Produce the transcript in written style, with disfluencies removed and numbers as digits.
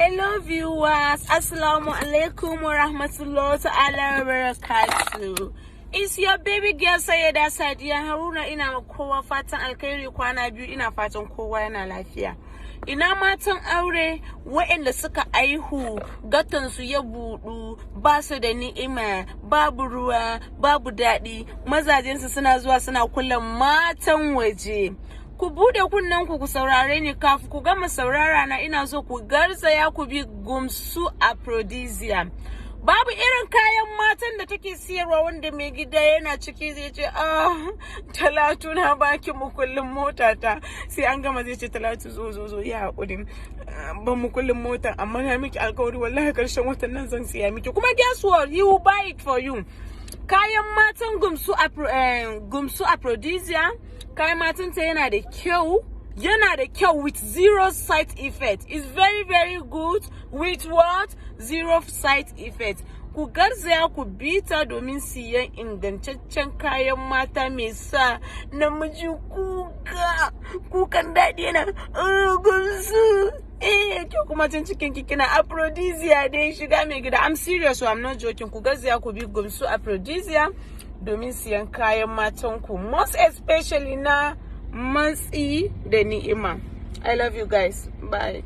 Hello viewers, Assalamu alaikum wa rahmatullahi ta'ala wa barakatuh. It's your baby girl Sayyada Sadiya Haruna. Ina ma kowa fatan alkhairi. Kwana biyu, ina fatan kowa yana lafiya. Ina matan aure waɗanda suka aihu, gatansu ya buɗu, ba su da ni'ima, babu ruwa, babu daɗi, mazajensu suna zuwa suna kula matan waje. Ku bude kunnen ku, ku saurare ni. Kafin ku gama saurara na, ina so ku garzaya ku bi Gumsu Aphrodisia. Babu irin kayan matan da take siyarwa wanda mai gida yana ciki zai ce, "Ah, Talatu, na baki mukullin mota ta." Sai an gama zai ce, "Talatu, zo zo zo, ya hakuri, ban mukullin mota, amma na miki alkawari, wallahi karshen watan nan zan siya miki." Kuma guess what? He will buy it for you. Kayan matan Gumsu Aphrodisia, kayan matan ta yana da kyau, yana da kyau with zero side effect. It's very very good with what? Zero side effect. Ku garzaya ku bita domin siyan ingantaccen kayan mata mai sa namiji kuka, kukan daɗi, yana "Gumsu." Eh, ke kuma tun cikin ki kina "Aphrodisia dai shiga mai gida." I'm serious, so I'm not joking. Ku garzaya ku bi Gumsu Aphrodisia domin siyan kayan matan ku, most especially na matsi da ni'ima. I love you guys. Bye.